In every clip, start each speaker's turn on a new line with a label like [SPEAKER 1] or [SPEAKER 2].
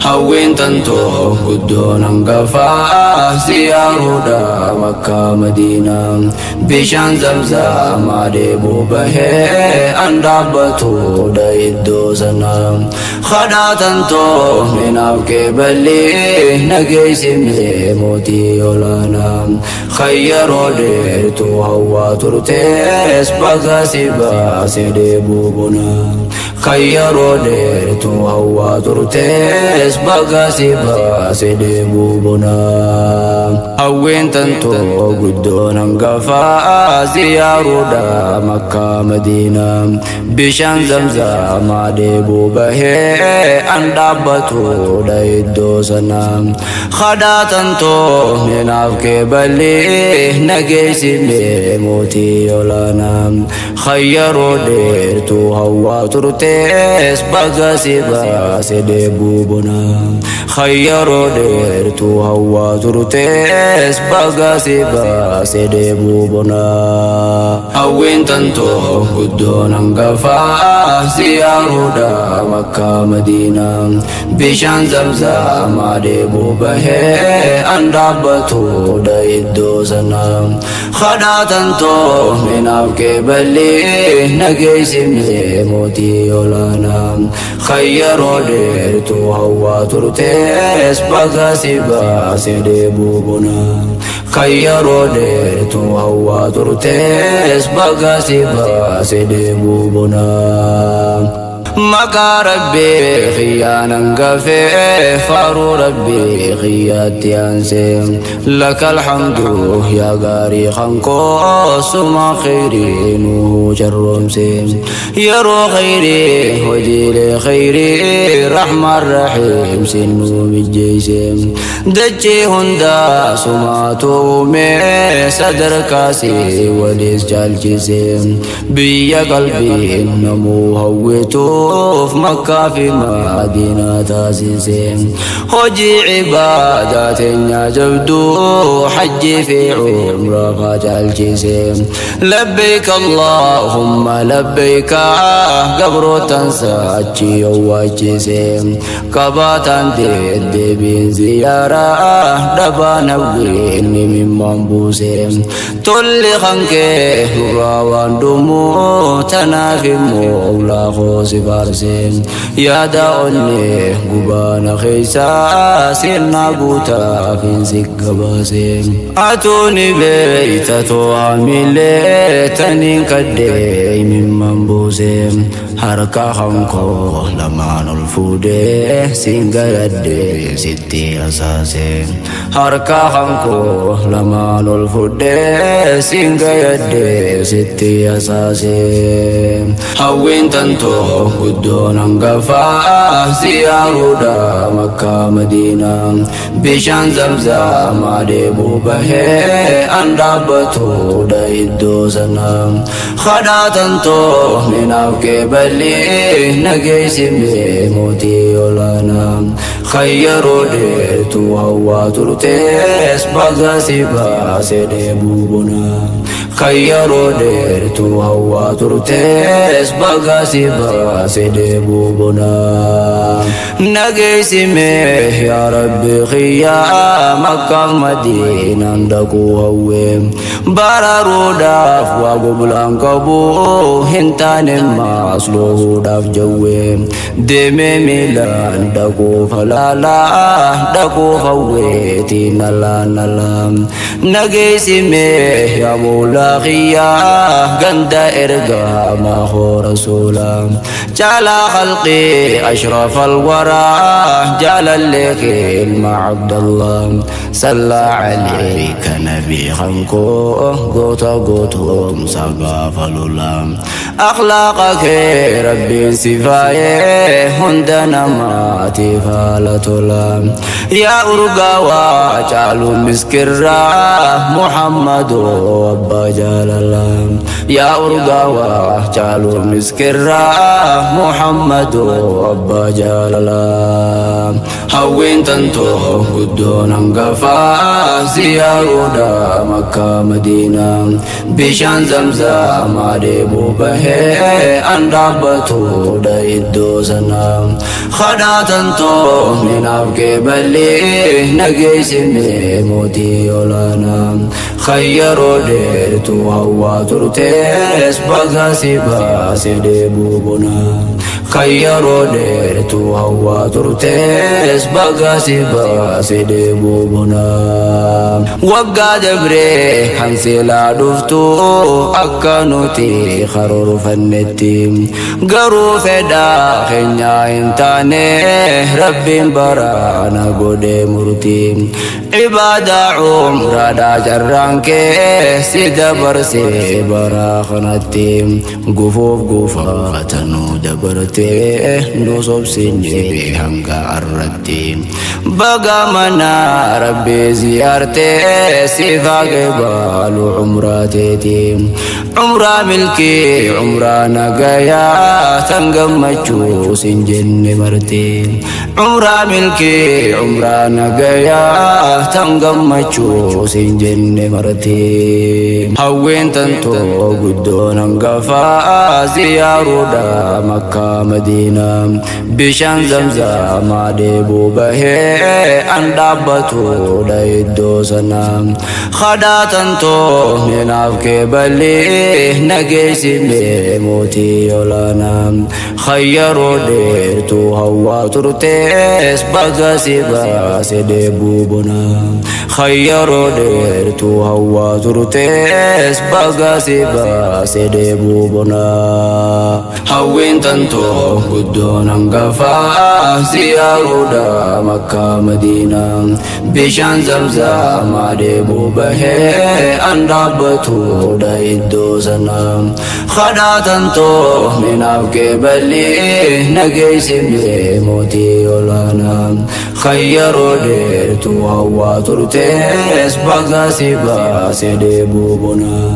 [SPEAKER 1] Hawwiin tantoo guddoon hangafaa ziyaaruudha Makkaa Madiinaa. Bishaan zamzamaa dheebuu bahee an dhaabbatuudha iddoo sana. Kadhaa tantoo minaaf qeeballi nageessimee mootii olaanaa. Kan yeroo dheertuu hawwaa turtees baga si baase dheebuu bonaa. Kan yeroo dheertuu hawwaa turtees baga si baase dheebuu bonaa. Hawwiin tantoo guddoon hangafaa ziyaaruudha Makkaa Madiinaa. Bishaan zamzamaa dheebuu bahee an dhaabbatuudha iddoo sana. Kadhaa tantoo minaaf qeeballi nageessimee mootii olaanaa. Kan yeroo dheertuu hawwaa turtees baga si baase dheebuu bonaa. Kan yeroo dheertuu hawwaa turtees baga si baase dheebuu bonaa. Hawwiin tantoo guddoon hangafaa ziyaaruudha Makkaa Madiinaa. Bishaan zamzamaa dheebuu bahee an dhaabbatuudha iddoo sana. Kadhaa tantoo minaaf qeeballi nageessimee mootii olaanaa. Kan yeroo dheertuu hawwaa turtees baga si baase dheebuu bonaa. Kan yeroo dheertuu hawwaa turtees baga si baase dheebuu bonaa. Maqaa Rabbii kiyyaanan gafee faaruu Rabbii kiyyaatti aansee, لك الحمد yaa gaarii kankoo, suma khayrii nuu carroomse, yeroo khayrii hojiilee khayrii rahmaan rahiim sinnuu mijjeeyse. Dachee hundaa sumaatu uume, sadarkaasi walis caalchise, biyya qalbiin namuu hawwituuf Makkaa fi Madiinaa taasise. Hojii ibaadaa teenyaa jabduu hajjii fi umraa faa caalchise. لبيك اللهم لبيك gabrootan achi owwaachise. Qabaataan deddeebiin ziyaaraa dhabaan hawwiin mimmaan buuse. Tolli kankee nurraa waan dhumuu, tanaaf immoo ulaa koo si faarse. Yaada onnee gubaana keessaa sirna guutaaf hin si gabaase. Atuuni beeyta to'amilee taniin kaddee mimmaan buuse. Harka kankoo lamaan ol fuudhee siin galadhee sitti asaase. Harka kankoo lamaan ol fuudhee siin galadhee sitti asaase. Hawwiin tantoo guddoon hangafaa ziyaaruudha Makkaa Madiinaa. Bishaan zamzamaa dheebuu bahee an dhaabbatuudha iddoo sana. Kadhaa tantoo minaaf qeeballi nageessimee mootii olaanaa. Kan yeroo dheertuu hawwaa turtees baga si baase dheebuu bonaa. Kan yeroo dheertuu hawwaa turtees baga si baase dheebuu bonaa. Nageessimee yaa Rabbi kiyyaa, Makkaaf Madiinaan dhaquu hawwee. Baraaruudhaaf waa goblaan qabu hin taane, maasluudhaaf jawwee. Deemee miilaan dhaquuf halaalaa, dhaquuf hawweetiin alaan alaa. Nageessimee yaa Moolaa kiyyaa, ganda ergamaa hoo rasuulaa. Caalaa khalqii أشرف الورى jaalallee kee ilma Abdallah. صلى عليك نبي kankoo goota gootoomsa gaafa lolaa. Akhlaaqa kee Rabbiin si faayee, hunda namaatiif haala tola. Yaa urgaawaa caalu miskirraa, Muhammadu abbaa jaalalaa. Yaa urgaawaa caalu miskirraa, Muhammadu abbaa jaalalaa. Hawwiin tantoo guddoon hangafaa ziyaaruudha Makkaa Madiinaa. Bishaan zamzamaa deebuu bahee an dhaabbatuudha iddoo sanaa. Kadhaa tantoo minaaf qeeballi nageessimee mootii olaanaa. Khayyaroo dheertuu hawwaa turtees baga si baase deebuu bonaa. Khayyaroo dheertuu hawwaa turtees baga si baase deebuu bonaa. Waggaa dabree kan silaa dhuftu akka nuti karoorfannetti garuu fedhaa keenyaa hin taane rabbiin baraana godhee murtii. Ibaadaa umraadhaa carraan kee si dabarsee bara kanatti gufuuf gufaata nu dabartee nu sobsinee hanga arratti. Baga mana rabbii ziyaartee siif haa qeebaalu umraa teeti. Umraa milkii umraa nagayaa tan gammachuu sin jenne marti. Umraa milkii umraa nagayaa tan gammachuu sin jenne marti. Hawwiin tantoo guddoon hangafaa ziyaaruudha Makkaa Madiinaa. Bishaan zamzamaa dheebuu bahee an dhaabbatuudha iddoo sanaa. Kadhaa tantoo minaaf qeeballi nageessimee mootii olaanaa. Khayyaroo dheertuu hawwaa turtees baga si baase dheebuu bonaa. Khayyaroo dheertuu hawwaa turtees baga si baase dheebuu bonaa. Hawwiin tantoo guddoon hangafaa ziyaaruudha Makkaa Madiinaa. Bishaan zamzamaa dheebuu bahee an dhaabbatuudha iddoo sanaa. Kadhaa tantoo minaaf qeeballi nageessimee mootii olaanaa. Khayyaroo dheertuu hawwaa turtees baga si baase dheebuu bonaa.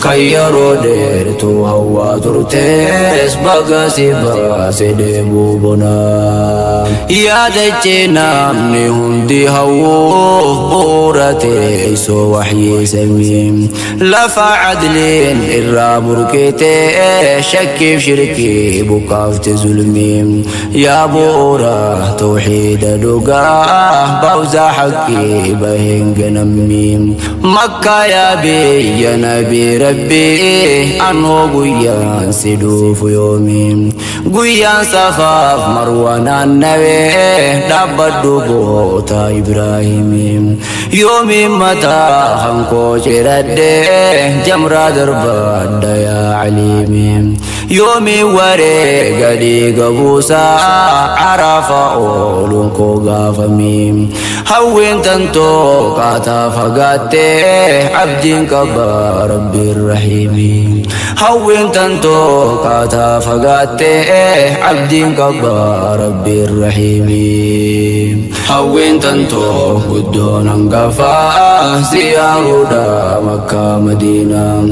[SPEAKER 1] Khayyaroo dheertuu hawwaa turtees baga si baase dheebuu bonaa. Yaadachee namni hundi hawwuuf bu'uura teessoo wahyii samii. Lafa adliin irraa burqitee shakkiif shirkii buqqaafte zulmii. Yaa bu'uura tawxiida dhugaa bawza haqqii baheen ganammii. Makkaa yaa biyya nabii rabbii anoo guyyaan si dhufu yoomii. Guyyaan safaaf marwa naannawee dhaabbadhu goota Ibraahimii. Yoomiin mataa hankoo ciradhee jamraa darbadha yaa aliimii. Yoomiin waree gadi gabuusaa arafa ooluun koo gaafamii. Hawwiin tantoo qaataa fagaattee abdiin qaba rabbiin rahiimii. Hawwiin tantoo qaataa fagaattee abdiin qaba rabbiin rahiimii. Hawwiin tantoo guddoon hangafaa ziyaaruudha Makkaa Madiinaa.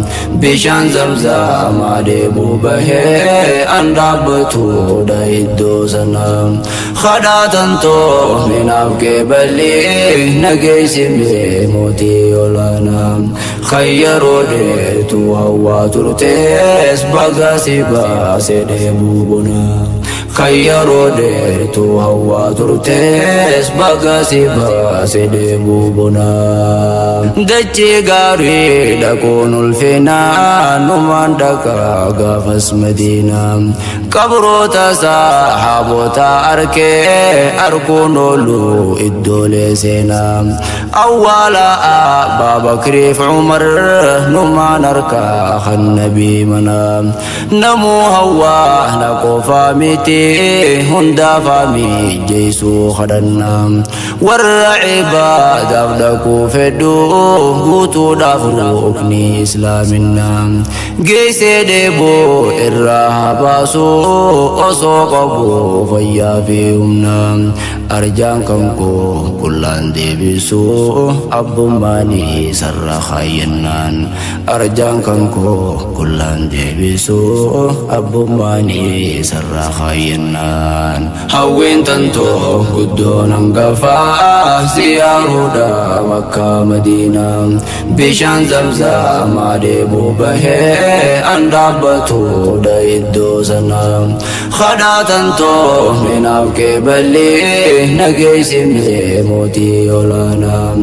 [SPEAKER 1] Bishaan zamzamaa dheebuu bahee an dhaabbatuudha iddoo sanaa. Kadhaa tantoo minaaf qeeballi nageessimee mootii olaanaa. Khayyaroo dheertuu hawwaa turtees baga si baase dheebuu bonaa. Khayyaroo dheertuu hawwaa turtees baga si baase dheebuu bonaa. Dachee gaarii dhaquun ulfinaa numaan dhaqaa gaafas Madiinaa. Qabroota sahaabota arkee arkuun oolu iddoolee seenaa. Awwaala Abbaa Bakriif Umar numaan harkaa kan nabii manaa. Namuu hawwaa na qofaa miti hundaafaa mijeessuu kadhannaa. Warra ibaadaaf dhaquu fedhu guutuudhaaf rukni islaaminaa. Geessee dheebuu irraa haa baasu osoo qabu fayyaa fi humna. Arjaan kan koo qullaan deebisu abbummaanii sarara kaayyannaan. Arjaan kan koo qullaan deebisu abbummaanii sarara kaayyannaan. Baay'inaan hawwiin tantoo guddoon hangafaa ziyaaruudha Makkaa Madiinaa bishaan zamzamaa deebuu bahee an dhaabbatuudha iddoo sanaa kadhaa tantoo minaaf qeeballi nageessimee mootii olaanaa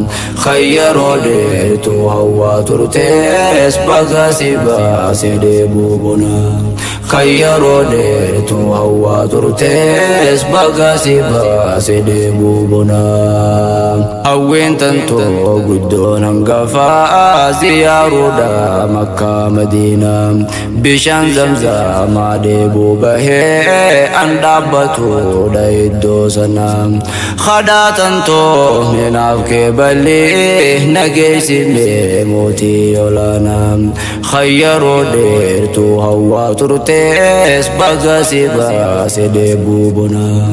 [SPEAKER 1] kayyaroo dheertuu hawwaa turtees baga si baase deebuu bonaa kayyaroo dheertuu hawwaa turtees baga si baase deebuu bonaa hawwiin tantoo guddoon hangafaa ziyaaruudha Makkaa Madiinaa bishaan zamzamaa deebuu bahee an dhaabbatuudha iddoo sanaa kadhaa tantoo minaaf qeeballi nageessimee mootii olaanaa kayyaroo dheertuu hawwaa turtees baga si baase deebuu bonaa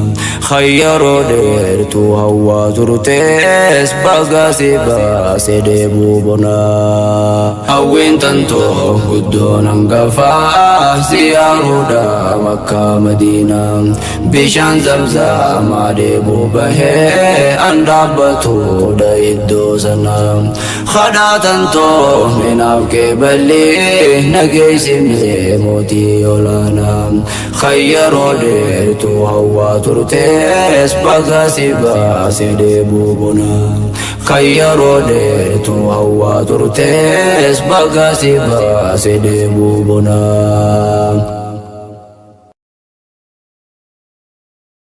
[SPEAKER 1] kayyaroo dheertuu hawwaa turtees baga si baase deebuu bonaa hawwiin tantoo guddoon hangafaa ziyaaruudha Makkaa Madiinaa bishaan zamzamaa deebuu bahee an dhaabbatuudha iddoo sanaa kadhaa tantoo minaaf qeeballi nageessimee mootii olaanaa kayyaroo dheertuu hawwaa turtees baga si baase deebuu bonaa kayyaroo dheertuu hawwaa turtees baga si baase deebuu bonaa.